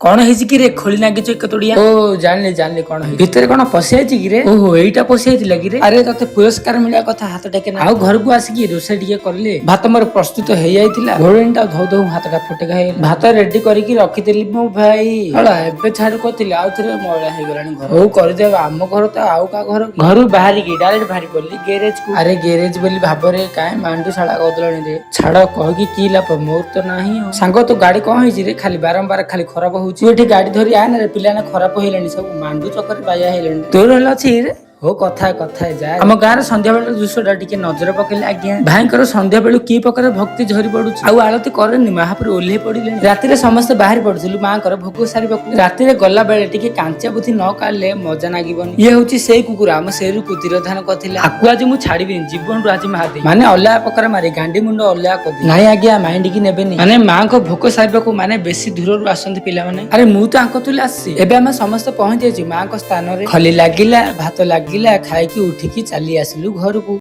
କଣ ହେଇଛି କି ରେ? ଖୋଳି ନାଗିଛୁ ଏକ ତୋଡିଆ। ଓ ଜାଣିଲି ଜାଣିଲି କଣ ହେଇଛି। ଭିତରେ କଣ ପଶିଯାଇଛି କି ରେ? ଓହୋ, ଏଇଟା ପଶିଯାଇଥିଲା କି ରେ? ଆରେ ତତେ ପୁରସ୍କାର ମିଳିବା କଥା, ହାତ ଟେକେ ନା। ଆଉ ଘରକୁ ଆସିକି ରୋଷେଇ ଟିକେ କରିଲେ, ଭାତ ମୋର ପ୍ରସ୍ତୁତ ହେଇଯାଇଥିଲା। ଘୋଡ଼ଣୀଟା ଧଉ ଧଉ ହାତଟା ଫୁଟକା ହେଇଗଲା। ଭାତ ରେଡି କରିକି ରଖିଥିଲି ମୋ ଭାଇ। ହଳା ଏବେ ଛାଡୁ କରିଥିଲି, ଆଉ ଥରେ ମଇଳା ହେଇଗଲାଣି ଘର। ହଉ କରିଦେବା, ଆମ ଘର ତ ଆଉ କାହା ଘର କି? ଘରୁ ବାହାରିକି ଡାଇରେକ୍ଟ ବାହାରି ପଡିଲି ଗ୍ୟାରେଜ କୁ। ଆରେ ଗ୍ୟାରେଜ ବୋଲି ଭାବରେ କାଇଁ ମାଣ୍ଡୁ ଶାଳା କରିଦେଲାଣି ରେ। ଛାଡ, କହିକି କି ଲାଭ, ମୋର ତ ନାହିଁ। ଆଉ ସାଙ୍ଗ, ତୋ ଗାଡି କଣ ହେଇଛି ରେ? ଖାଲି ବାରମ୍ବାର ଖାଲି ଖରାପ ହଉଛି। ତୁ ଏଠି ଗାଡି ଧରି ଆ ନା ରେ, ପିଲାମାନେ ଖରାପ ହେଇଲାଣି ସବୁ, ମାଣ୍ଡୁ ଚକରେ ବାୟା ହେଇଲାଣି। ତୋର ହେଲେ ଅଛି ରେ? ହଉ କଥା କଥା ଯା। ଆମ ଗାଁର ସନ୍ଧ୍ୟା ବେଳର ଦୃଶ୍ୟଟା ଟିକେ ନଜର ପକେଇଲେ ଆଜ୍ଞା, ଭାଇଙ୍କର ସନ୍ଧ୍ୟା ବେଳୁ କି ପ୍ରକାର ଭକ୍ତି ଝରି ପଡୁଛି। ଆଉ ଆଳତି କରେନି, ମହାପ୍ରଭୁ ଓହ୍ଲେଇ ପଡିଲେଣି। ରାତିରେ ସମସ୍ତେ ବାହାରି ପଡୁଥିଲୁ ମାଙ୍କର ଭୋଗ ସାରିବାକୁ। ରାତିରେ ଗଲା ବେଳେ ଟିକେ କାଞ୍ଚା ବୁଦ୍ଧି ନ କାଢିଲେ ମଜା ନାଗିବନି। ଇଏ ହଉଛି ସେଇ କୁକୁର ଆମ ସେରୁକୁ ତିରୋଧାନ କରିଥିଲା। ଆକୁ ଆଜି ମୁଁ ଛାଡିବିନି ଜୀବନରୁ, ଆଜି ମାରିଦେବି। ମାନେ ଅଲଗା ପ୍ରକାର ମାରି ଗାଣ୍ଡି ମୁଣ୍ଡ ଅଲଗା କରିଦେବି। ନାଇଁ ଆଜ୍ଞା, ମାଇଣ୍ଡିକି ନେବେନି। ମାନେ ମାଙ୍କ ଭୋଗ ସାରିବାକୁ ମାନେ ବେଶୀ ଦୂରରୁ ଆସନ୍ତି ପିଲାମାନେ। ଆରେ ମୁଁ ତ ଆଙ୍କ ତୁଲେ ଆସିଛି। ଏବେ ଆମେ ସମସ୍ତେ ପହଞ୍ଚି ଯାଇଛୁ ମାଙ୍କ ସ୍ଥାନରେ। ଖଲି ଲାଗିଲା, ଭାତ ଲାଗିଲା, ଖାଇକି ଉଠିକି ଚାଲି ଆସିଲୁ ଘରକୁ।